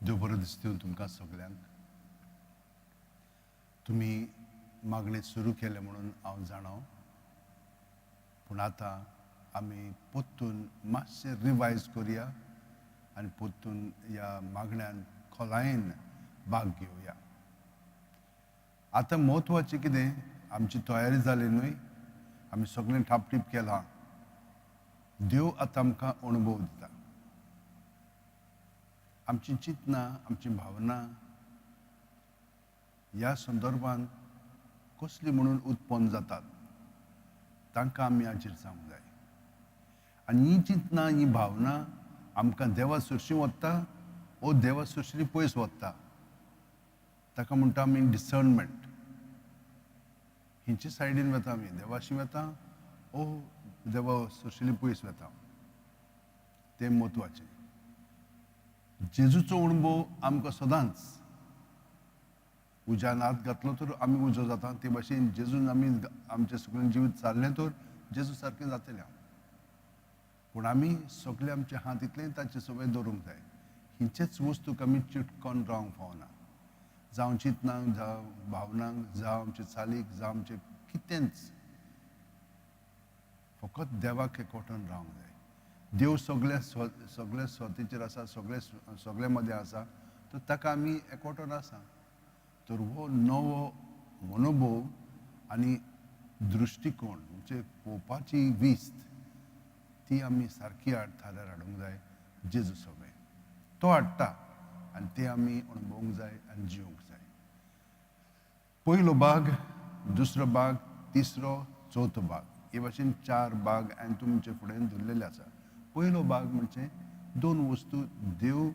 देव बरो दिसता तुमकां सगल्यांक. तुमी मागणें सुरू केलें म्हणून हांव जाणा, पूण आतां आमी परतून मातशें रिवायज करुया आनी परतून ह्या मागण्यान खोलायेन भाग घेवया. आतां म्हत्वाचें कितें, आमची तयारी जाली न्हय? आमी सगळें ठापटीप केलां. देव आतां आमकां अणभव दिता. आमची चिंतनां, आमची भावना ह्या संदर्भात कसली म्हणून उत्पन्न जातात, तांकां आमी हाजीर जावंक जाय. आनी ही चिंतनां, ही भावना आमकां देवा सरशीं वता ओ देवा सरशीं पयस वता, ताका म्हणटा आमी डिसर्नमेंट. हिंचे सायडीन वता आमी, देवाशी वता ओ देवा सरशिली पयस वता, तें म्हत्वाचें. जेजूचो अणभव आमकां सदांच, उज्यान हात घातलो तर आमी उजो जाता, ते भाशेन जेजून आमी आमचें सगळें जिवीत चाललें तर जेजू सारकें जातलें. पूण आमी सगळे आमचे हात इतलें ताचे सवय दवरूंक जाय. हिंचेच वस्तूक आमी चिटकोन रावंक फावना, जावं चिंतनाक, जावं भावनांक, जावं आमचे चालीक, जावं आमचें कितेंच. फकत देवाक एकवटून रावंक जाय. देव सगळे सगळे स्वतेचेर आसा, सगळे सगळे मदें आसा, तर ताका आमी एकवटून आसा. तर हो नवो मनोभोव आनी दृश्टिकोण, म्हणजे पळोवपाची विस्त, ती आमी सारकी हाड थाऱ्यार हाडूंक जाय. जेजू सगळें तो हाडटा आनी ते आमी अणभवूंक जाय आनी जिवंक जाय. पयलो भाग, दुसरो भाग, तिसरो, चवथो भाग, हे भाशेन चार भाग हांवें तुमचे फुडें दवरलेले आसा. पयलो भाग म्हणजे दोन वस्तू. देव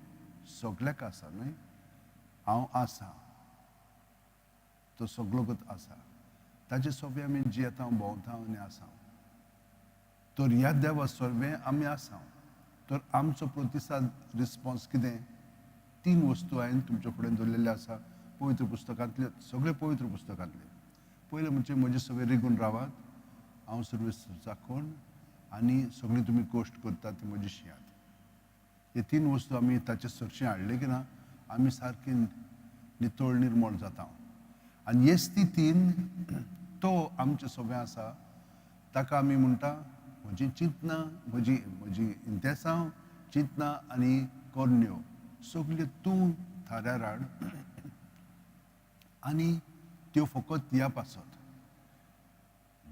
सगल्याक आसा न्हय? हांव आसा, तो सगलोकच आसा. ताचे सोबे आमी जियेता, भोंवता आनी आसा. तर ह्या देवा सोबे आमी आसा, तर आमचो प्रतिसाद, रिस्पॉन्स कितें? तीन वस्तू हांवें तुमच्या फुडें दवरलेल्यो आसा पवित्र पुस्तकांतल्यो, सगळे पवित्र पुस्तकांतले. पयलें म्हणजे म्हजे सगळे रिगून रावात, हांव सर्वेस चाकोन आनी सगळीं तुमी कश्ट करतात ती म्हजी शियात. हे तीन वस्तू आमी ताचे सरशीं हाडले की ना, आमी सारकी नितळ निर्मळ जाता. आनी हे स्थितीन तो आमचे सोबे आसा. ताका आमी म्हणटा म्हजी चिंतनां, म्हजी इंतेसांव, चिंतनां आनी करण्यो सगल्यो तूं थाऱ्यार हाड आनी त्यो फकत ह्या पासत,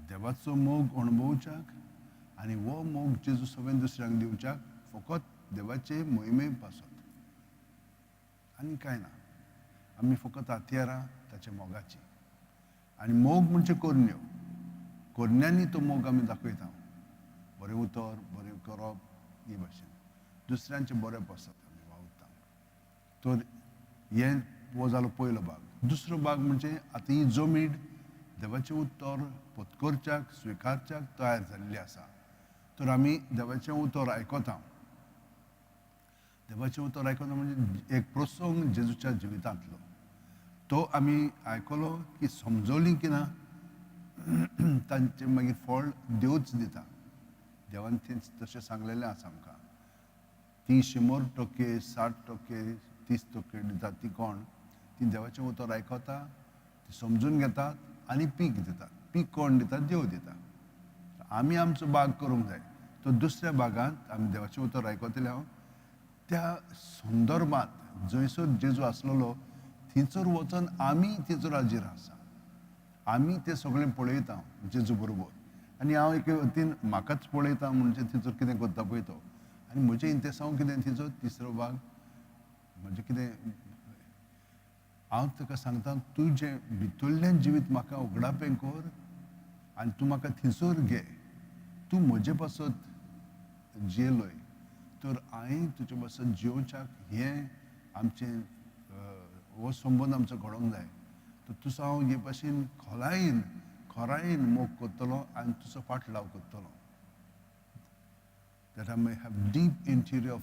देवाचो मोग अणभवच्याक आनी हो मोग जेजू सगळें दुसऱ्यांक दिवच्याक, फकत देवाचे मोहिमे पासत आनी कांय ना. आमी फकत हत्यारां ताच्या मोगाची. आनी मोग म्हणजे करण्यो. करण्यांनी तो मोग आमी दाखयता, बरें उतर, बरें करप, ही भाशेन दुसऱ्यांचें बरें पासत आमी वावुरता. तर हें हो जालो पयलो भाग. दुसरो भाग म्हणजे आतां ही जमीन देवाचें उतर पत्करच्याक, स्विकारच्याक तयार जाल्ली आसा. तर आमी देवाचें उतर आयकता. देवाचें उतर आयकता म्हणजे एक प्रसंग जेजूच्या जिवितांतलो, तो आमी आयकलो की समजली की ना, तांचें मागीर फळ देवच दिता. देवान तें तशें सांगलेलें आसा आमकां. ती 100%, 60%, 30% दितात ती कोण? ती देवाचें उतर आयकता, ती समजून घेतात आनी पीक दितात. पीक कोण दितात? देव दिता. आमी आमचो भाग करूंक जाय. तो दुसऱ्या भागांत आमी देवाचें उतर आयकतले. हांव त्या संदर्भात जंयसर जेजू आसलेलो थंयसर वचून आमी थंयसर हाजीर आसा. आमी तें सगळें पळयता जेजू बरोबर. आनी हांव एके वतीन म्हाकाच पळयता, म्हणजे थंयसर कितें करता पळय तो आनी म्हजें इंतेसांव कितें थंयसर. तिसरो भाग म्हणजे कितें, हांव ताका सांगता, तुजें भितरल्यान जिवीत म्हाका उगडापें कर आनी तूं म्हाका थंयसर घे. तूं म्हजे पासत जियेलोय, तर हांवें तुजे पासत जियोवच्याक हें आमचें हो संबंद आमचो घडोवंक जाय. तर तुजो हांव हे भाशेन खोलायेन, खोरायेन मोग करतलो आनी तुजो फाटलाव करतलो, that I may have deep interior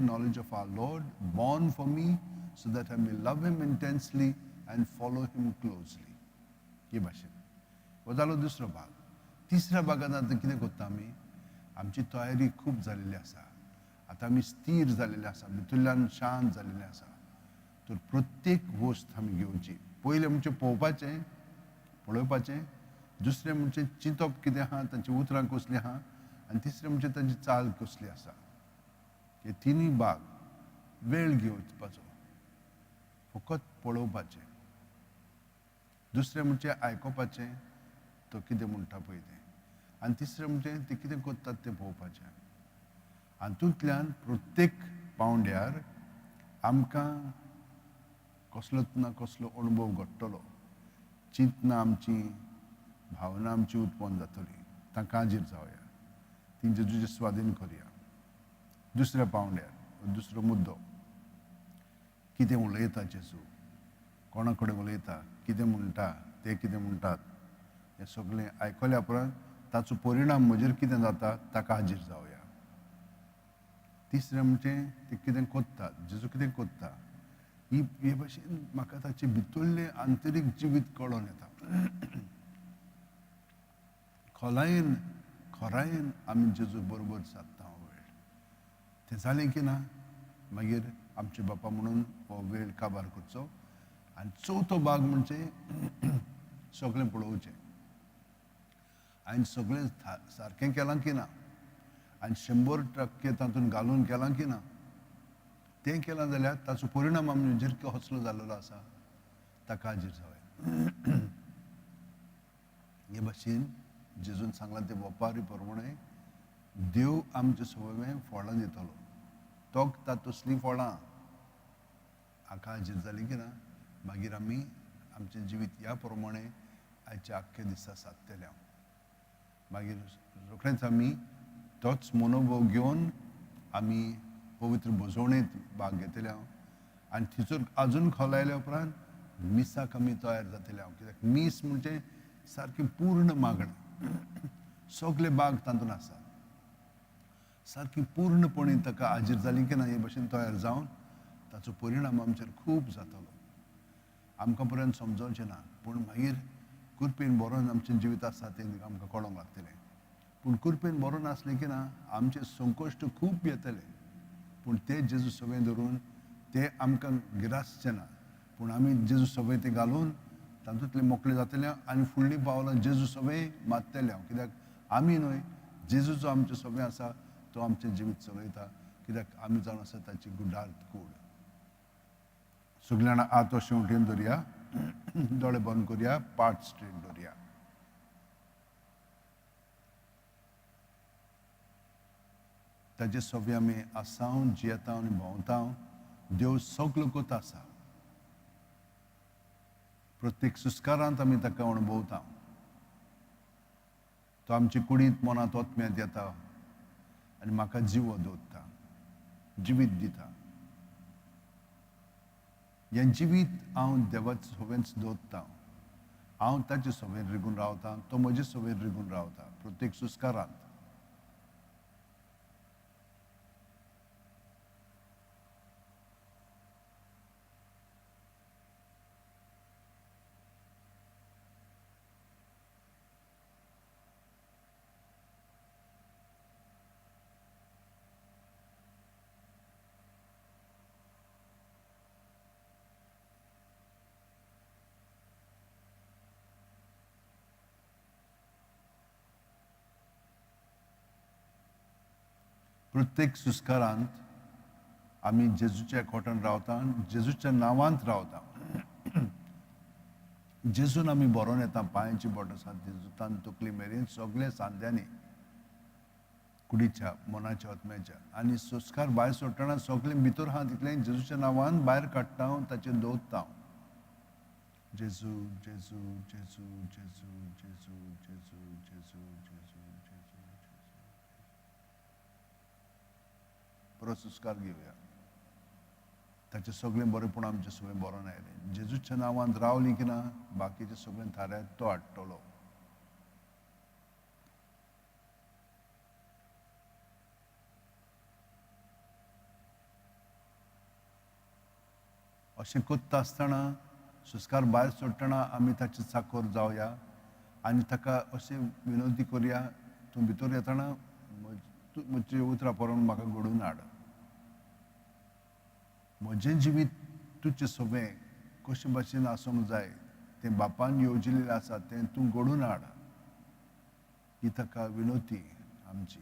knowledge of our Lord, born for me, so that I may love Him intensely and follow Him closely. हे भाशेन हो जालो दुसरो भाग. तिसऱ्या भागांत आतां कितें करता आमी? आमची तयारी खूब जाल्ली आसा. आतां आमी स्थीर जालेले आसा, भितरल्यान शांत जालेले आसा. तर प्रत्येक वस्त आमी घेवची. पयलें म्हणजे पळोवपाचें, पळोवपाचें, दुसरें म्हणजे चिंतप कितें आहा, तांची उतरां कसलीं आहा, आनी तिसरें म्हणजे तांची चाल कसली आसा. हे तिनूय भाग वेळ घेवपाचो, फकत पळोवपाचें. दुसरें म्हणजे आयकोपाचें, तो कितें म्हणटा पळय तें, आनी तिसरें म्हणजे ते कितें करतात तें पळोवपाचें. हातूंतल्यान प्रत्येक पावंड्यार आमकां कसलोच ना कसलो अणभव घडटलो, चिंतना आमची, भावना आमची उत्पन्न जातली. तांकां हाजीर जावया, तेंचे तुजे स्वाधीन करया. दुसऱ्या पावंड्यार दुसरो मुद्दो, कितें उलयता जेजू, कोणा कडेन उलयता, कितें म्हणटा, ते कितें म्हणटात, हें सगळें आयकल्या उपरांत ताचो परिणाम म्हजेर कितें जाता ताका हाजीर जावया. तिसरें म्हणजे ते कितें कोत्तात, जेजू कितें कोत्ता, ही हे भाशेन म्हाका ताचें भितरलें आंतरीक जिवीत कळोन येता. खोलायेन खरायेन आमी जेजू बरोबर सादता हो वेळ. तें जालें की ना मागीर आमचे बापा म्हणून हो वेळ काबार करचो. आनी चवथो भाग म्हणजे सगळें पळोवचें, आनी सगळें सारकें केलां की ना, आनी 100% तातूंत घालून केलां की ना. तें केलां जाल्यार ताचो परिणाम आमचेर कसलो जाल्लो आसा ताका हाजीर जावया. हे भाशेन जेजून सांगलां ते वपारी प्रमाणे देव आमचे सवय फळां दितलो, तोखता तसलीं फळां. हाका हाजीर जालीं की ना मागीर आमी आमचें जिवीत ह्या प्रमाणे आयच्या आख्ख्या दिसा सादतले. मागीर रोखडेंच आमी तोच मनोभोव घेवन आमी पवित्र भोजवणेंत भाग घेतले हांव, आनी थंयसर आजून खोलायल्या उपरांत मिसाक आमी तयार जातले हांव. कित्याक मीस म्हणजे सारकें पूर्ण मागणें, सगळे भाग तातूंत आसा. सारकी पूर्णपणे ताका हाजीर जाली की ना हे भाशेन तयार जावन ताचो परिणाम आमचेर खूब जातलो. आमकां पर्यंत समजोवचें ना, पूण मागीर कृपेन बरोवन आमचें जिवीत आसा तें आमकां कळोंक लागतलें. पूण कृपेन बरोवन आसलें की ना आमचे संकश्ट खूब येतले, पूण ते जेजू सवय धरून ते आमकां गिरासचे ना, पूण आमी जेजू सवय ते घालून तातूंतले मोकळे जातले आनी फुडलीं पावलां जेजू सवय मारतले हांव. कित्याक आमी न्हय, जेजूचो आमचें सवय आसा तो आमचें जिवीत चलयता, कित्याक आमी जावन आसा ताची गुडार्थ कूड. सगळीं जाणां हात अशें उठून धरया, दोळे बंद करया, पाट स्ट्रेट धरया. ताजे सवय आमी आसाव, जियेता आनी भोंवता. देव सगलो कोत आसा, प्रत्येक सुस्कारांत आमी ताका अणभवता. तो आमचे कुडींत मनांत ओतम्यांत येता आनी म्हाका जिवो दवरता, जिवीत दिता. हें जिवीत हांव देवाचे सवयच दवरता, हांव ताचे सवयेन रिगून रावता, तो म्हजे सवयेन रिगून रावता प्रत्येक सुस्कारांत. प्रत्येक सुस्कारांत आमी जेजूच्या कोटान रावता, जेजूच्या नांवांत रावता. जेजून आमी बरोवन येता, पांयांची बोट आसा जेजूतान तकली मेरेन सगळे सांद्यांनी, कुडीच्या, मनाच्या, आत्म्याच्या. आनी संस्कार भायर सोडटना सगळें भितर आहा तितलें जेजूच्या नांवान भायर काडटा, ताचेर दवरता. जेजू, जेजू, जेजू, जेजू, जेजू, जेजू, जेजू, जेजू, जेजू, जेजू. परत संस्कार घेवया. ताचें सगळें बरेंपण आमचें सगळें बरोवन आयलें. जेजूच्या नांवान रावली की ना बाकीचें सगळें थाऱ्यार तो हाडटलो. अशें करता आसतना संस्कार भायर सोडटना आमी ताचे चाकोर जावया आनी ताका अशें विनवती करया, तूं भितर येतना म्हजी उतरां पळोवन म्हाका घडोवन हाड. म्हजें जिवीत तुजें सगळें कशें भाशेन आसूंक जाय तें बापान येवजिल्लें आसा तें तूं घडोवन हाड. ही ताका विनवती आमची.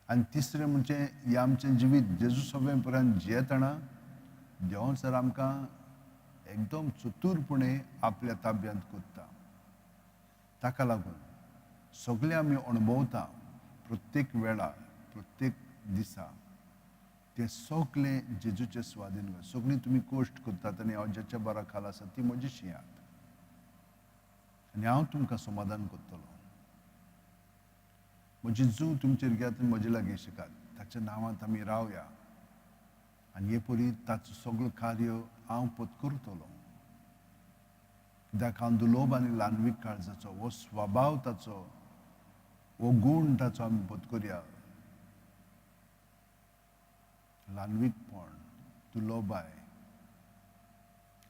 आनी तिसरें म्हणजे हें आमचें जिवीत जेजू सभे पर्यंत जियेतना देवान सर आमकां एकदम चतुरपणे आपल्या ताब्यांत करता. ताका लागून सगळें आमी अणभवता प्रत्येक वेळा प्रत्येक दिसा तें सगळें जेजूचे स्वाधीन. सगळीं तुमी कश्ट करतात आनी हांव जेच्या बारा खाला आसा ती म्हजी शियात आनी हांव तुमकां समाधान करतलो. म्हजी जूं तुमचेर घेयात आनी म्हजे लागीं शिकात. ताच्या नांवांत आमी रावया आनी हे परी ताचो सगळो कार्य हांव पत्करतलो. कित्याक हांव दुलोब आनी ल्हानवीक काळजाचो हो स्वभाव ताचो हो गूण ताचो आमी पत्करया. ल्हानवीकपण, दुलोबाय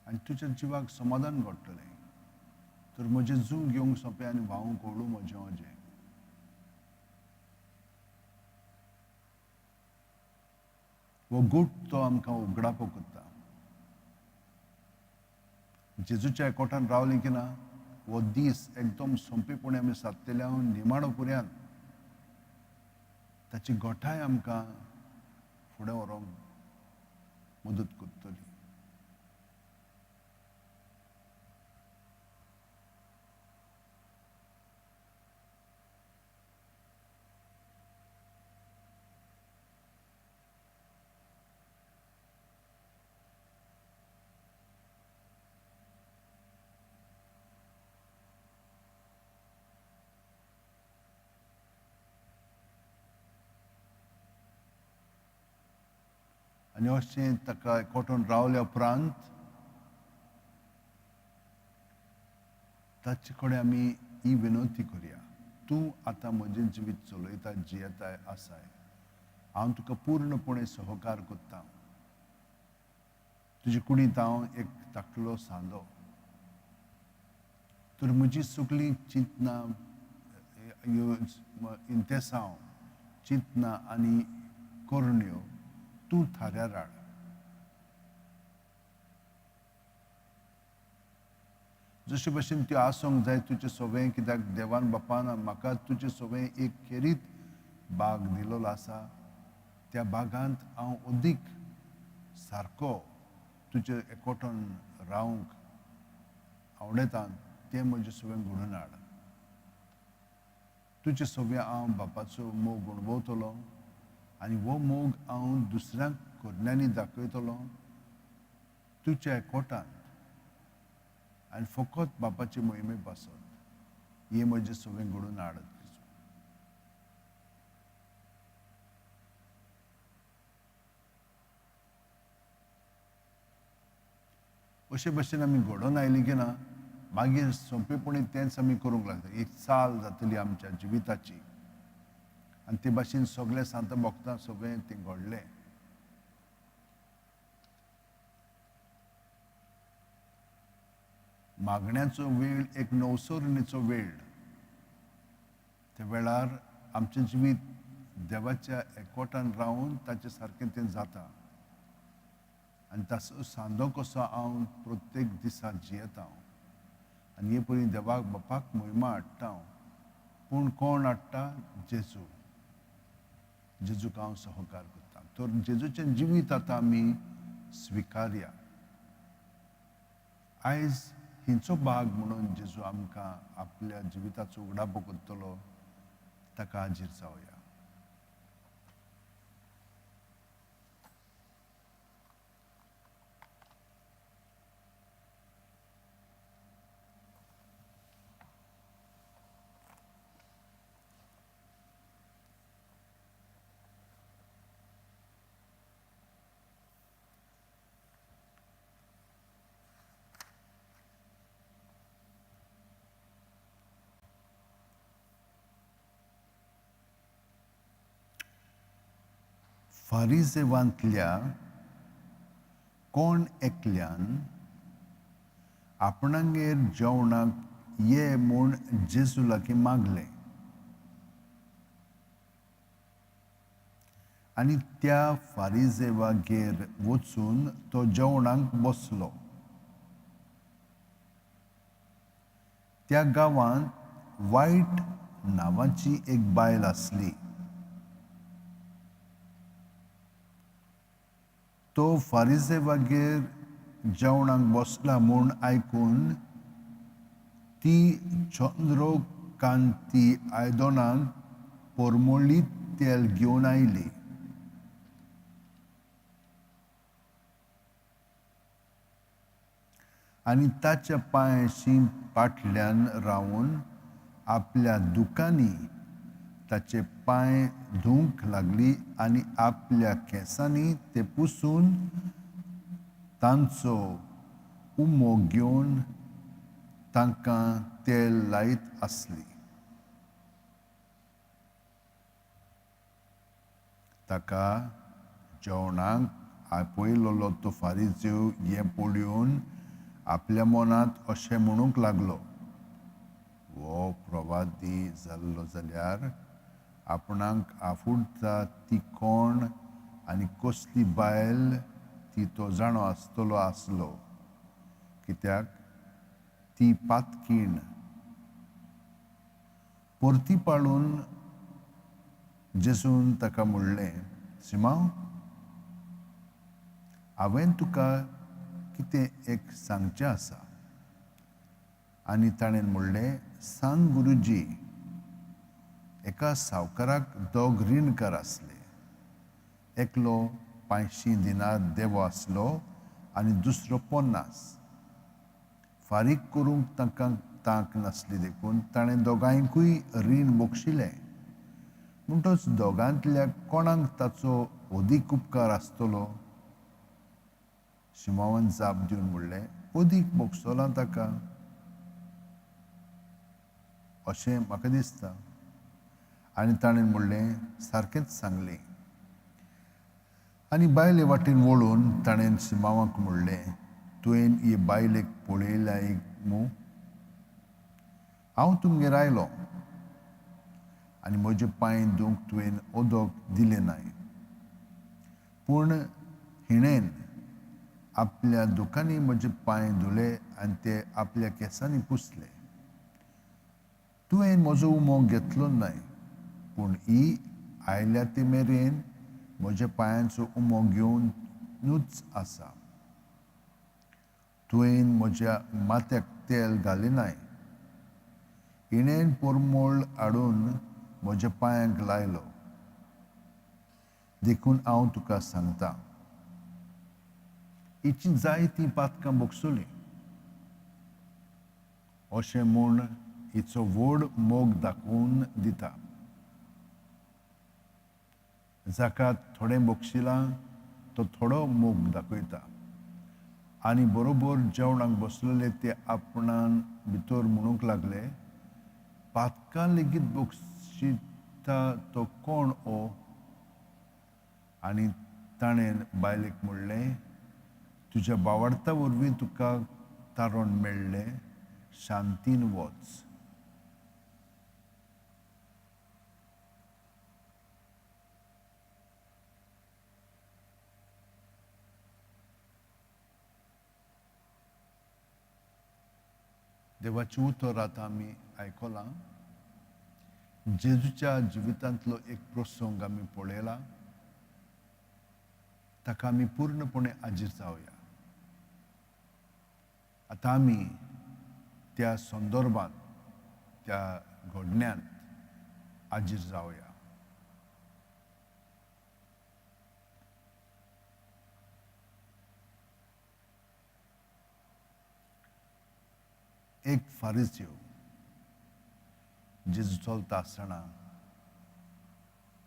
आनी तुज्या जिवाक समाधान घडटलें. तर म्हजें जूं घेवंक सोंपें आनी व्हांवूंक ओडू म्हजें ओजें. हो गूट तो आमकां उगडापो करता. जेजूच्या एकोठान रावली की ना हो दीस एकदम सोंपेपणी आमी सादतले हांव निमाणो पर्यंत ताची गोठाय आमकां फुडें व्हरूंक मदत करतली. आनी अशें ताका एकवटून रावल्या उपरांत ताचे कडेन आमी ही विनवती करया, तूं आतां म्हजें जिवीत चलयता जियेताय आसाय, हांव तुका पूर्णपणे सहकार करता. तुजे कुडींत हांव एक धाकलो सांदो, तर म्हजी सगळीं चिंतनां इंतेसांव चिंतनां आनी करण्यो तूं थाऱ्यार हाड. जशे भशेन त्यो आसूंक जाय तुजे सगळें, कित्याक देवान बापान म्हाका तुजे सगळें एक खेरीत बाग दिलोलो आसा, त्या बागांत हांव अदीक सारको तुजे एकवटून रावंक आवडटा, तें म्हजें सगळें घडोवन हाड. तुजे सगळें हांव बापाचो मोग अणभवतलो आनी हो मोग हांव दुसऱ्यांक करण्यांनी दाखयतलो तुज्या एकवटांत आनी फकत बापाचे मोहिमे पासत हें म्हजें सगळें घडोवन हाड. अशे भशेन आमी घडोवन आयली की ना मागीर सोंपेपणी तेंच आमी करूंक लागता. एक चाल जातली आमच्या जिविताची आनी ते भाशेन सगळें सांत भोगता सगळें तें घडलें. मागण्याचो वेळ एक नवसरणीचो वेळ. त्या वेळार आमचें जिवीत देवाच्या एकवटान रावन ताचे सारकें तें जाता आनी ताचो सांदो कसो हांव प्रत्येक दिसा जियेता आनी हे परी देवाक बापाक मोहिमा हाडटा. पूण कोण हाडटा? जेजू. जेजूक हांव सहकार करता. तर जेजूचें जिवीत आतां आमी स्विकारया. आयज हिंचो भाग म्हणून जेजू आमकां आपल्या जिविताचो उगडापो करतलो, ताका हाजीर जावया. फारिजेवांतल्या कोण एकल्यान आपणागेर जेवणाक ये म्हूण जेजू लागीं मागलें आनी त्या फारिजेवागेर वचून तो जेवणाक बसलो. त्या गांवांत वायट नांवाची एक बायल आसली. तो फारिजेवागेर जेवणाक बसला म्हूण आयकून ती चंद्रकांती आयदनांत परमळीत तेल घेवन आयली. आनी ताच्या पांयांशी फाटल्यान रावन आपल्या दुकांनी ताचे पांय धुवंक लागली आनी आपल्या केंसांनी ते पुसून तांचो उमो घेवन तांकां तेल लायत आसली. ताका जेवणाक आपयलोलो तो फारिजेव हें पळोवन आपल्या मनांत अशें म्हणूंक लागलो, हो प्रवादी जाल्लो जाल्यार आपणाक आफुडटा ती कोण आनी कसली बायल ती तो जाणो आसतलो आसलो, कित्याक ती पातकीण. परती पाळून जेजून ताका म्हणलें, सिमांव, हांवें तुका कितें एक सांगचें आसा. आनी ताणें म्हणलें, सांग गुरुजी. एका सावकाराक दोग रिणकार आसले. एकलो 500 दिनार देवो आसलो आनी दुसरो 50. फारीक करूंक तांकां तांक नासली देखून ताणें दोगांयकूय रीण बक्षिलें. म्हणटच दोगांतल्या कोणाक ताचो अदीक उपकार आसतलो? शिमांवान जाप दिवन म्हणलें, अदीक बक्षोला ताका अशें म्हाका दिसता. आनी ताणें म्हणलें, सारकेंच सांगलें. आनी बायले वाटेन वळून ताणें सिमांवाक म्हणलें, तुवें हे बायलेक पळयल्या मू? हांव तुमगेर आयलो आनी म्हजे पांय धुवंक तुवें उदक दिलें नाय, पूण हिणेन आपल्या दुकांनी म्हजे पांय धुले आनी ते आपल्या केंसांनी पुसले. तुवें म्हजो उमो घेतलो नाय, पूण ही आयल्या ते मेरेन म्हज्या पांयांचो उमो घेवनूच आसा. तुवें म्हज्या माथ्याक तेल घालें नाय, हिणेन परमळ हाडून म्हज्या पांयांक लायलो. देखून हांव तुका सांगता, हिची जायतीं पातकां बक्षोलीं. अशें म्हूण हिचो व्हड मोग दाखोवन दिता. जाका थोडें बक्षिलां तो थोडो मोग दाखयता. आनी बरोबर जेवणाक बसलेले ते आपणान भितर म्हणूंक लागले, पातकां लेगीत बक्षिता तो कोण ओ? आनी ताणें बायलेक म्हणलें, तुज्या बावडता वरवीं तुका तारण मेळ्ळें, शांतीन वच. देवाचें उतर आतां आमी आयकलां. जेजूच्या जिवितांतलो एक प्रसंग आमी पळयला, ताका आमी पूर्णपणे हाजीर जावया. आतां आमी त्या संदर्भात, त्या घडण्यांत हाजीर जावया. एक फारिजीव जेजू चलता आसतना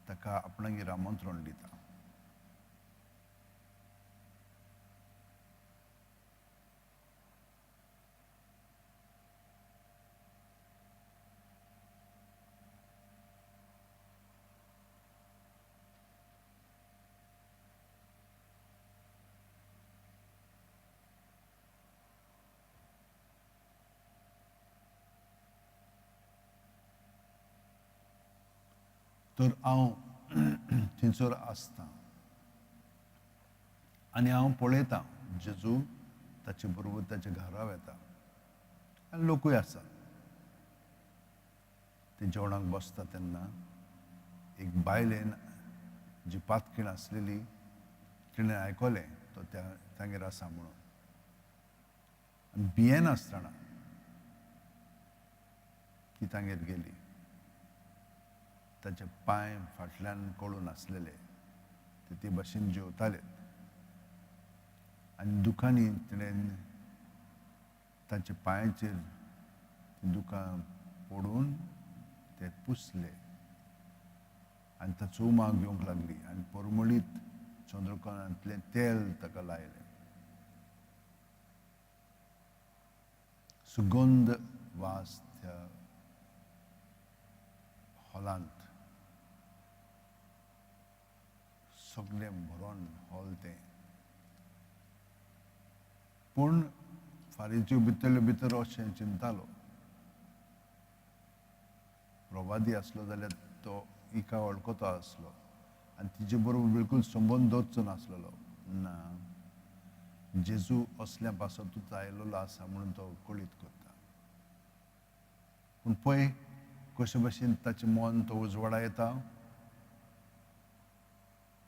ताका आपणागेर आमंत्रण दिता. तर हांव थंयसर आसता आनी हांव पळयतां जेजू ताचे बरोबर ताच्या घरा वता आनी लोकूय आसात. ते जेवणाक बसता तेन्ना एक बायलेन जी पातकीण आसलेली तिणें आयकलें तो त्या तांगेर आसा म्हणून, आनी भियेनासतना ती तांगेर गेली. ताचे पांय फाटल्यान कळून आसलेले, ते ते भाशेन जेवताले आनी दुखांनी तिणें ताच्या पांयाचेर दुखां पडून ते पुसले आनी ताचो उमाक घेवंक लागली आनी परमळीत चंद्रकोणांतलें तेल ताका लायलें. सुगंध वास त्या हॉलांत सगळें भरून हॉल तें. पूण फारीच्यो भितरले भितर अशें चिंतालो, प्रवादी आसलो जाल्यार तो हिका वळखतो आसलो आनी तिचे बरोबर बिलकूल संबंद दवरचो नासलेलो. ना, जेजू असल्या पासतूच आयलेलो आसा म्हणून तो कळीत करता. पूण पळय कशे भशेन ताचें मन तो उजवाडा येता.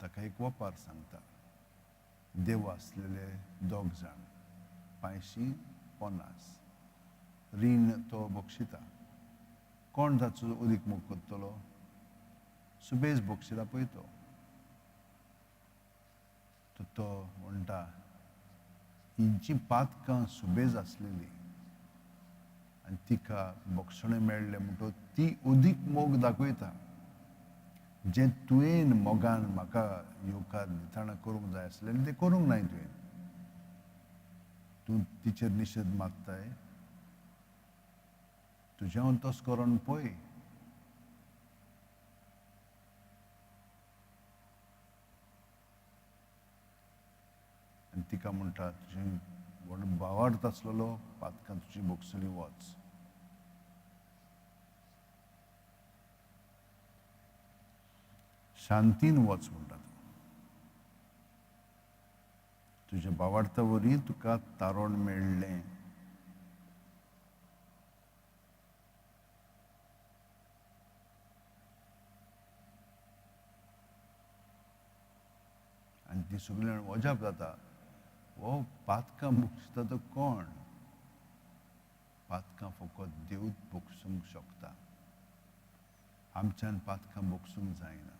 ताका एक वपार सांगता, देव आसलेले दोग जाण 550 रीण तो बक्षिता. कोण ताचो उदीक मोग करतलो? सुबेज बक्षिता पळय तो. तो म्हणटा हिंची पातकां सुबेज आसलेली आनी तिका बक्षणें मेळ्ळें म्हणटकच ती उदीक मोग दाखयता. जें तुवें मोगान म्हाका येवकार दितना करूंक जाय आसलें तें करूंक नाय तुवें. तूं तिचेर निशेध मागताय, तुजें हांव तस करून पळय. आनी तिका म्हणटा तुजें व्हड भावार्थ आसलेलो पातकां तुजी भोगसली, वच. शांतीन वच म्हणटा तूं. तुज्या भावार्था वरवीं तुका तारण मेळ्ळें. आनी ती सगळीं जाण अजाप जाता, हो पातकां भोगसता तो कोण? पातकां फकत देवूच भोगसूंक शकता, आमच्यान पातकां भोगसूंक जायना.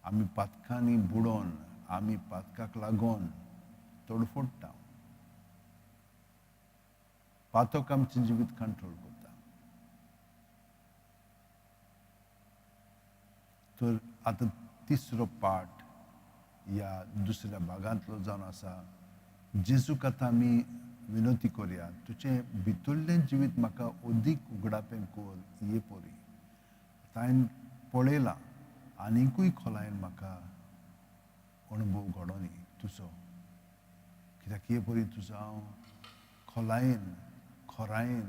आमी पातकांनी बुडोन, आमी पातकाक लागून तडफडटा. पातक आमचें जिवीत कंट्रोल करता. तर आतां तिसरो पाठ ह्या दुसऱ्या भागांतलो जावन आसा, जेजूक आतां आमी विनवती करया, तुजें भितरलें जिवीत म्हाका अदीक उगडापें कर हे परी. आतां हांवें पळयलां आनीकूय खोलायेन म्हाका अणभव घडोनी तुजो, कित्याक हे परी तुजो हांव खोलायेन खोरायेन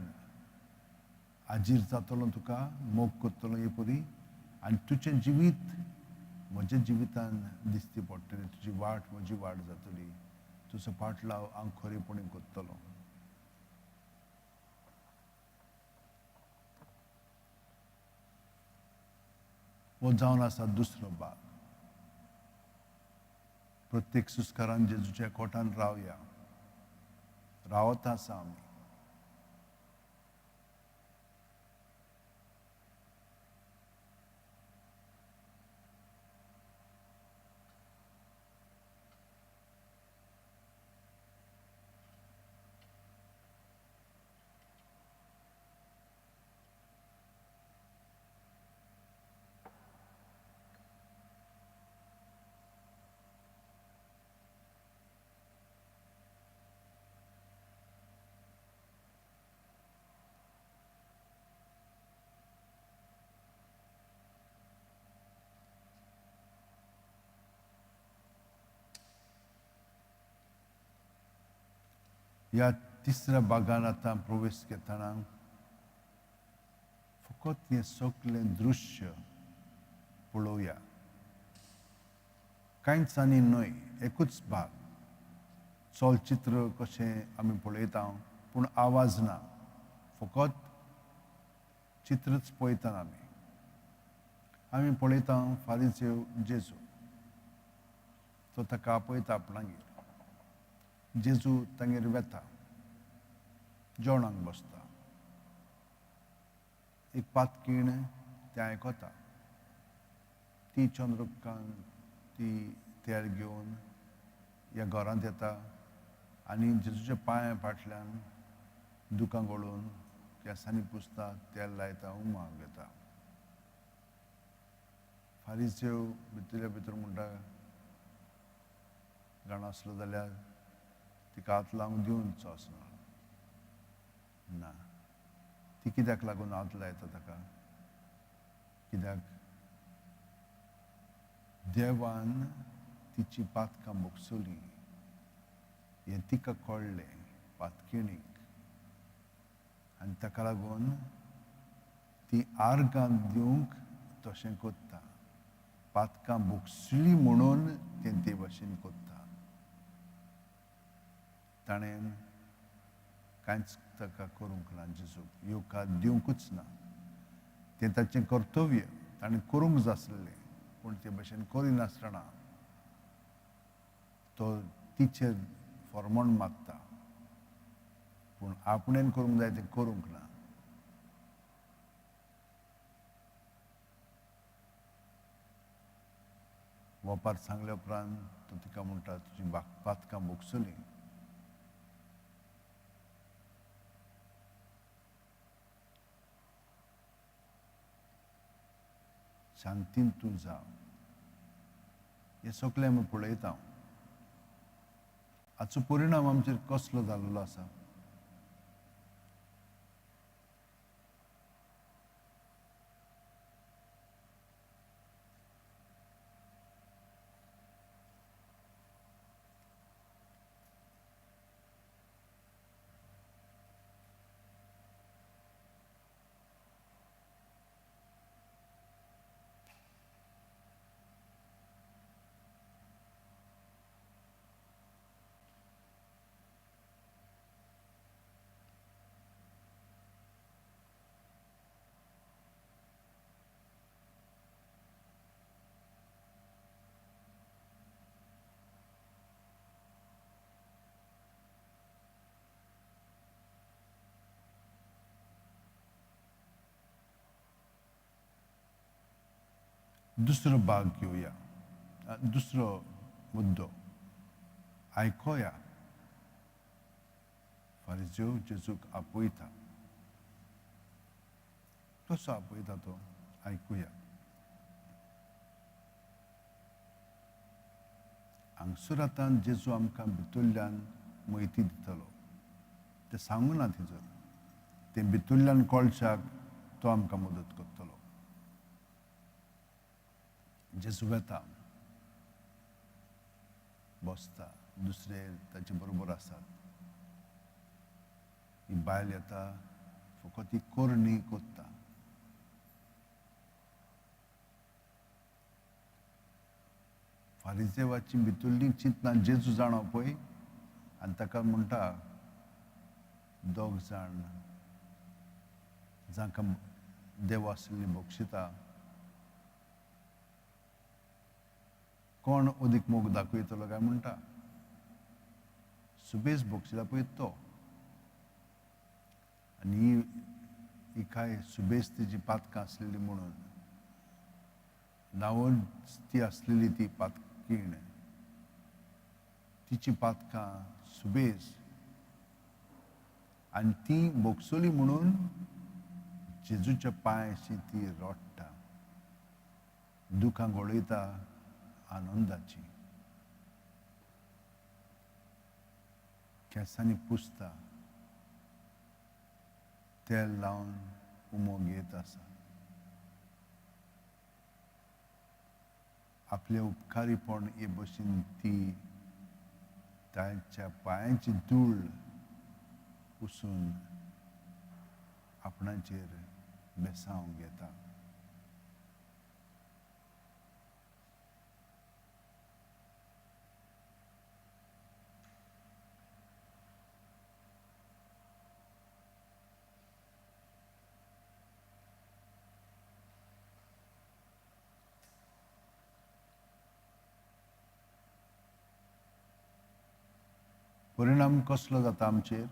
आजीर जातलो, तुका मोग करतलो हे परी. आनी तुजें जिवीत म्हज्या जिवितान दिसती पडटली, तुजी वाट म्हजी वाट जातली, तुजो पाटलाव हांव खरेपणी करतलो. हो जावन आसा दुसरो भाग. प्रत्येक सुस्कारान जेजूच्या कोटान रावया, रावत आसा आमी. ह्या तिसऱ्या भागान आतां प्रवेश घेतना फकत हें सगळें दृश्य पळोवया. कांयच आनी न्हय, एकूच भाग. चलचित्र कशें आमी पळयता पूण आवाज ना, फकत चित्रच पळयता आमी. आमी पळयता फारीसेव जेजू, तो ताका आपयता आपणागेर. जेजू तांगेर वेता, जेवणाक बसता. एक पातकीण तें आयकता. ती चंद्रकांत ती तेल घेवन ह्या घरांत येता आनी जेजूच्या पांया फाटल्यान दुकां गळोवन केंसांनी पुसता, तेल लायता, उमा घेता. फारीसेव भितरल्या भितर म्हणटा, जाणा आसलो जाल्यार तिका हात लावंक दिवचो आसना. ना, ती कित्याक लागून हात लायता ताका? कित्याक देवान तिची पातकां भोगसली हें तिका कळ्ळें, पातकिणीक. आनी ताका लागून ती आर्गां दिवंक तशें कोत्ता. पातकां भोगसली म्हणून तें ते भाशेन कोत्ता. ताणें कांयच ताका करूंक ना, जेजूक येवकार दिवंकूच ना. तें ताचें कर्तव्य ताणें करूंक जाय आसलें, पूण ते भाशेन करिनासतना तो तिचेर फॉर्मण मागता, पूण आपणेन करूंक जाय तें करूंक ना. वपार सांगल्या उपरांत तो तिका म्हणटा, तुजी पातकां भोगसली. शांतीन तूं जा. हें सगळें आमी पळयता. हाचो परिणाम आमचेर कसलो जाल्लो आसा? दुसरो भाग घेवया, दुसरो मुद्दो आयकोया. फारिजेव जेजूक आपयता, कसो आपयता तो आयकुया. हांगसर आतां जेजू आमकां भितरल्यान म्हायती दितलो, तें सांगू ना थंयसर, तें भितरल्यान कळच्याक तो आमकां मदत करतलो. जेजू वेता, बसता, दुसरे ताचे बरोबर आसात. ही बायल येता, फकत ही करणी कोत्ता. फारिजेवाची भितरलीं चिंतनां जेजू जाणा पळय, आनी ताका म्हणटा, दोग जाण जांकां देव आसली बक्षिता, कोण अदीक मोग दाखयतलो काय म्हणटा. सुबेज बक्षिता पळय तो, आनी ही काय सुबेज तिची पातकां आसलेली म्हणून नांवच ती आसलेली ती पातकीण, तिची पातकां सुबेज आनी ती भोगसली म्हणून जेजूच्या पांयाशी ती रडटा, दुखां गळयता आनंदाची, केंसांनी पुसता, तेल लावन उमो घेत आसा. आपलें उपकारीपण हे भशेन ती ताच्या पांयांची धूळ पुसून आपणाचेर बेसांव घेता. परिणाम कसलो जाता आमचेर?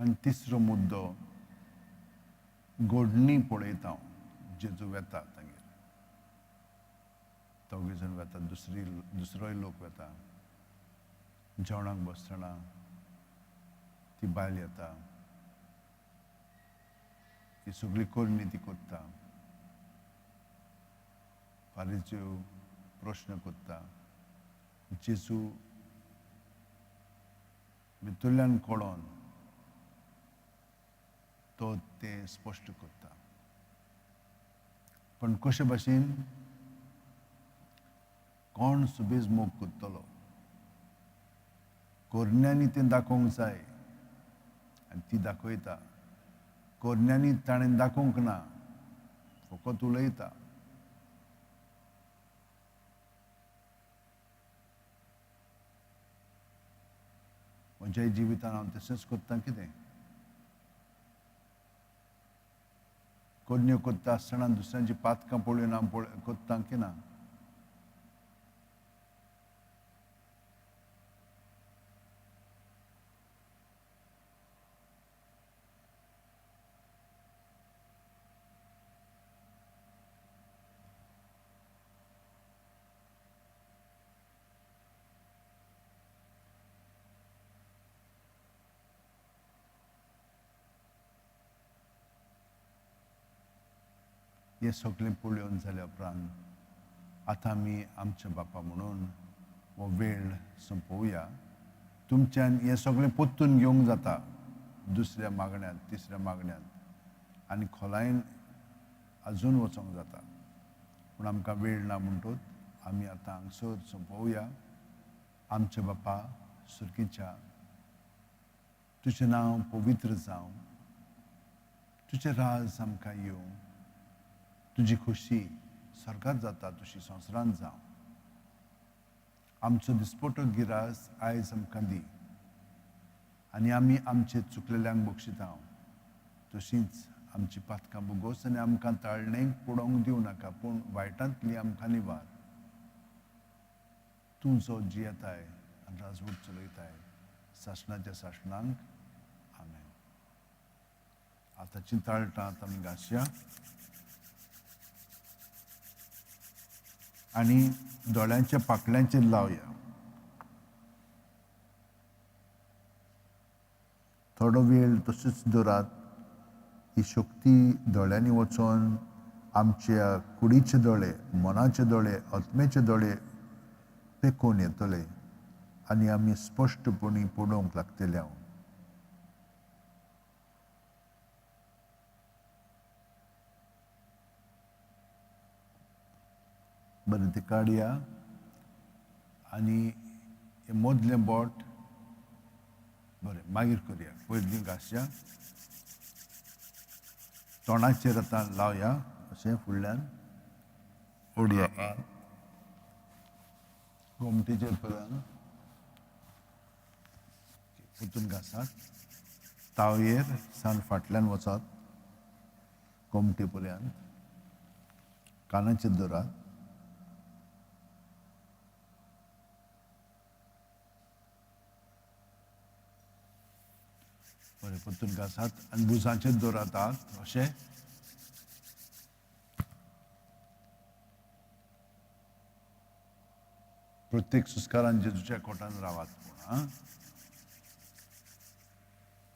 आनी तिसरो मुद्दो, गोडणी पळयता हांव, जेजू वेता तांगेर, दोगूय जाण वेता, दुसरोय लोक वेता, जेवणाक बसतना ती बायल येता, ती सगळी करणी ती करता, फारीच्यो प्रश्न करता. जेजू भितरल्यान कळोन तो तें स्पश्ट करता. पण कशे भाशेन कोण सुबेज मोग करतलो? कोरण्यांनी तें दाखोवंक जाय आनी ती दाखयता. कोरण्यांनी ताणें दाखोवंक ना, फकत उलयता. म्हज्या जिवितान हांव तशेंच करता. कितें करण्यो करता आसतना दुसऱ्यांची पातकां पळोवन हांव करता की ना? हें सगळें पळोवन जाल्या उपरांत आतां आमी आमच्या बापा म्हणून हो वेळ सोंपोवया. तुमच्यान हें सगळें परतून घेवंक जाता दुसऱ्या मागण्यांत, तिसऱ्या मागण्यांत, आनी खोलायेन अजून वचोंक जाता, पूण आमकां वेळ ना म्हणटूच आमी आतां हांगसर सोंपोवया. आमच्या बापा सुर्कीच्या, तुजें नांव पवित्र जावं, तुजें राज आमकां येवं, तुजी खोशी स्वर्गात जाता तशी संवसारांत जावं. आमचो दिसपटो गिरास आयज आमकां दी आनी आमी आमचे चुकलेल्यांक बक्षिता, तशींच आमची पातकां बोगोस आनी आमकां ताळणेक पडोवंक दिवं नाका, पूण वायटांतली आमकां निवार. तूं जो जियेताय आनी राजवट चलयताय सासणाच्या सासणांक, आमेन. आतांची ताळटां आतां आमी घासया आनी दोळ्यांच्या पाकळ्यांचेर लावया. थोडो वेळ तशीच दवरात. ही शक्ती दोळ्यांनी वचोन आमच्या कुडीचे दोळे, मनाचे दोळे, आत्म्याचे दोळे पेकोवन येतले आनी आमी स्पश्टपणी पळोवंक लागतले. हांव बरें तें काडया आनी हें मदलें बोट बरें मागीर करया. पयलीं घासया, तोंडाचेर आतां लावया अशें फुडल्यान ओडया, गोमटेचेर पर्यंत परतून घासात, तावयेर सान फाटल्यान वचात गोमटे पर्यंत, कानाचेर दवरात. बरें परतून घासात आनी भुजांचेर दवरात हात अशें. प्रत्येक सुस्कारान जेजूच्या कोटान रावात. पूण आं,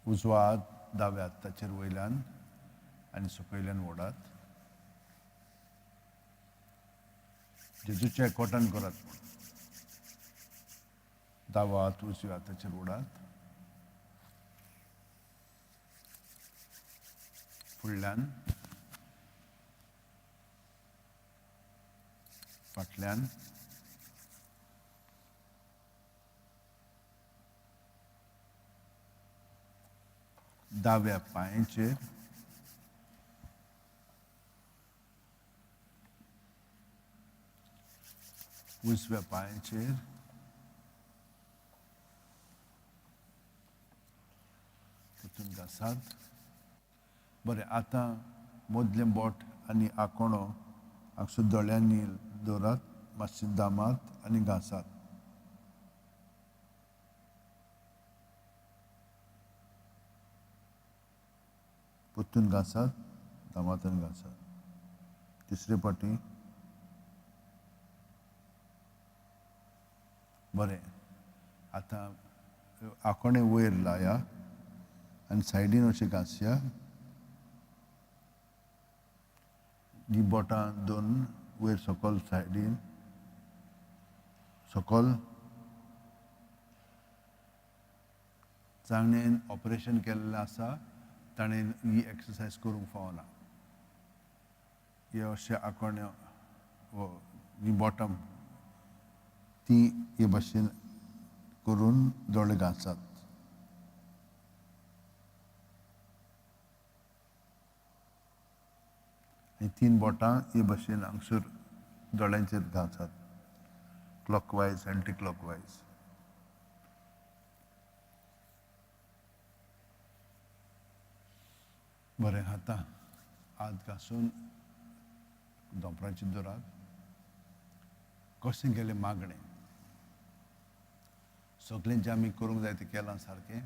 उजवो हात दाव्या हाताचेर वयल्यान आनी सकयल्यान ओडात, जेजूच्या कोटान करात. पूण दावो हात उजव्या हाताचेर ओडात, फुडल्यान फाटल्यान, दाव्या पांयाचेर, उजव्या पांयाचेर. परतून घासात. बरें, आतां मदलें बोट आनी आकोणो हांगसर दोळ्यांनी दवरात, मातशें दामात आनी घासात. परतून घासात, दामात आनी घासात. तिसरे पाटी. बरें, आतां आकोणें वयर लाया आनी सायडीन अशें घासया. ही बोटां दोन वयर सकल सायडीन सकल. ताणें ऑपरेशन केल्लें आसा ताणें ही एक्सरसायज करूंक फावना. हे अशें आकोणें ही बोटां ती हे भाशेन करून दोळे घासात. आनी तीन बोटां हे भाशेन हांगसर दोळ्यांचेर घासात, क्लॉकवायज, एंटी क्लॉकवायज. बरें, आतां हात घासून दोंपराचेर दवरात. कशें गेलें मागणें? सगळें जें आमी करूंक जाय तें केलां सारकें?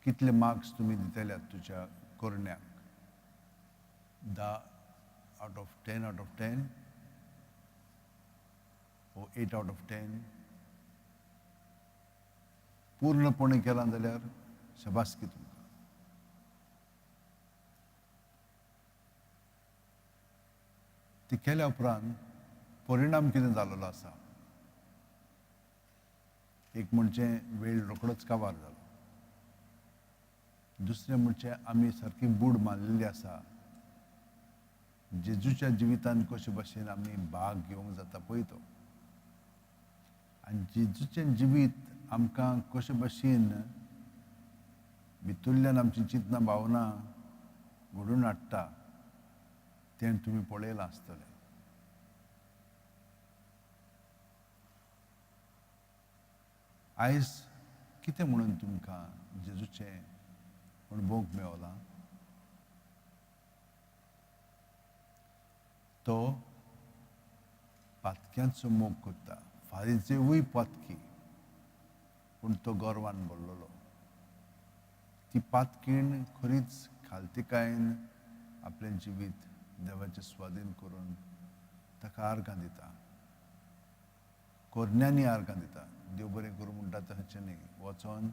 कितले मार्क्स तुमी दितले तुज्या करण्याक? 10 out of 10 out of 10 O 8 out of 10? पूर्णपणे केलां जाल्यार शाबासकी तुमकां. ती केल्या उपरांत परिणाम कितें जाल्लो आसा? एक म्हणजे वेळ रोखडोच काबार जालो. दुसरें म्हणजे आमी सारकी बूड मारलेली आसा. जेजूच्या जिवितान कशे भशेन आमी भाग घेवंक जाता पळय तो. आनी जेजूचें जिवीत आमकां कशे भशेन भितरल्यान आमची चिंतनां भावना घडोवन हाडटा तें तुमी पळयलां आसतलें. आयज कितें म्हणून तुमकां जेजूचें अणभवूंक मेवला? तो पातक्यांचो मोग करता, फारीजेवूय पातकी, पूण तो गर्वान भरलेलो. ती पातकीण खरीच खालतीकायेन आपलें जिवीत देवाचें स्वाधीन करून ताका आर्गां दिता, कोरण्यांनी आर्गां दिता. देव बरें करूं म्हणटा तशें न्ही, वचोन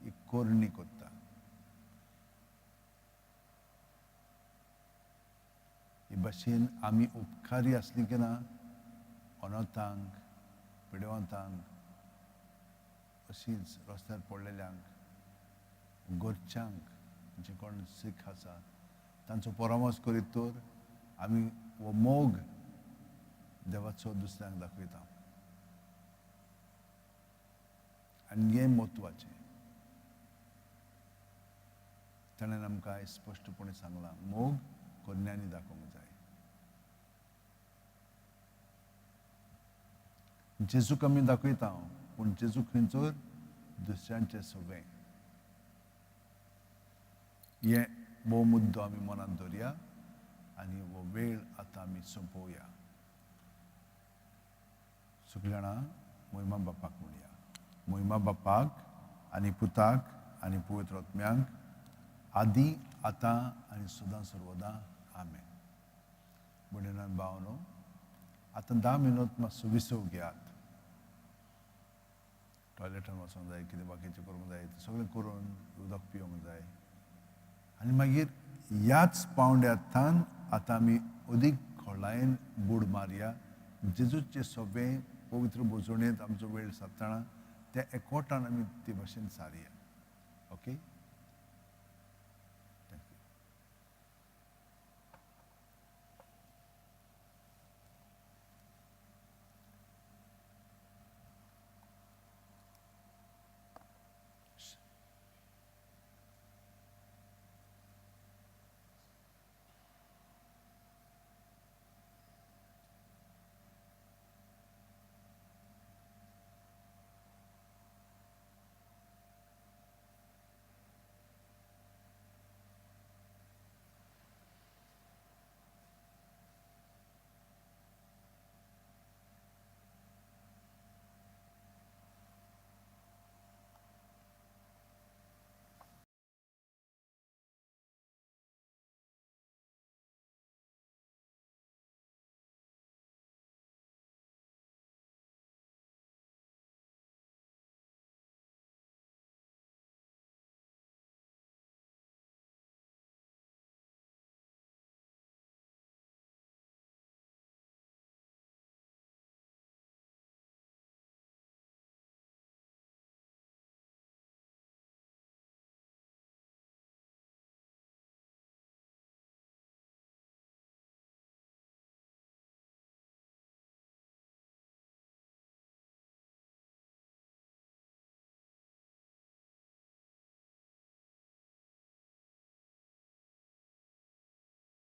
एक कोरणी करता. हे भाशेन आमी उपकारी आसली की ना अनोतांक, पिडेवंतांक, अशीच रस्त्यार पडलेल्यांक, घरच्यांक जे कोण सीख आसा तांचो परामर्श करीत तर आमी हो मोग देवाचो दुसऱ्यांक दाखयता. आनी हें म्हत्वाचें. ताणें आमकां आयज स्पश्टपणे सांगलां, मोग करण्यांनी दाखोवंक जाय. जेजूक आमी दाखयता, पूण जेजू खंयचोर दुसऱ्यांचें सगळें. हे भोव मुद्दो आमी मनांत दवरया आनी हो वेळ आतां आमी सोंपोवया. सगळीं जाणां मोहिमा बापाक म्हणया. मोहिमा बापाक आनी पुताक आनी पवित्र आत्म्यांक, आदी, आतां आनी सदां सर्वदां. आमेन. भयणीन भावनो, आतां 10 मिनट मातसो विसव घेयात. टॉयलेटान वचोंक जाय, कितें बाकीचें करूंक जाय तें सगळें करून उदक पिवंक जाय. आनी मागीर ह्याच पावंड्यांतल्यान आतां आमी अदीक खोलायेन बूड मारया. जेजूचे सगळें पवित्र भोजणेंत आमचो वेळ सारतना त्या एकवटान आमी ते भाशेन सारया. ओके.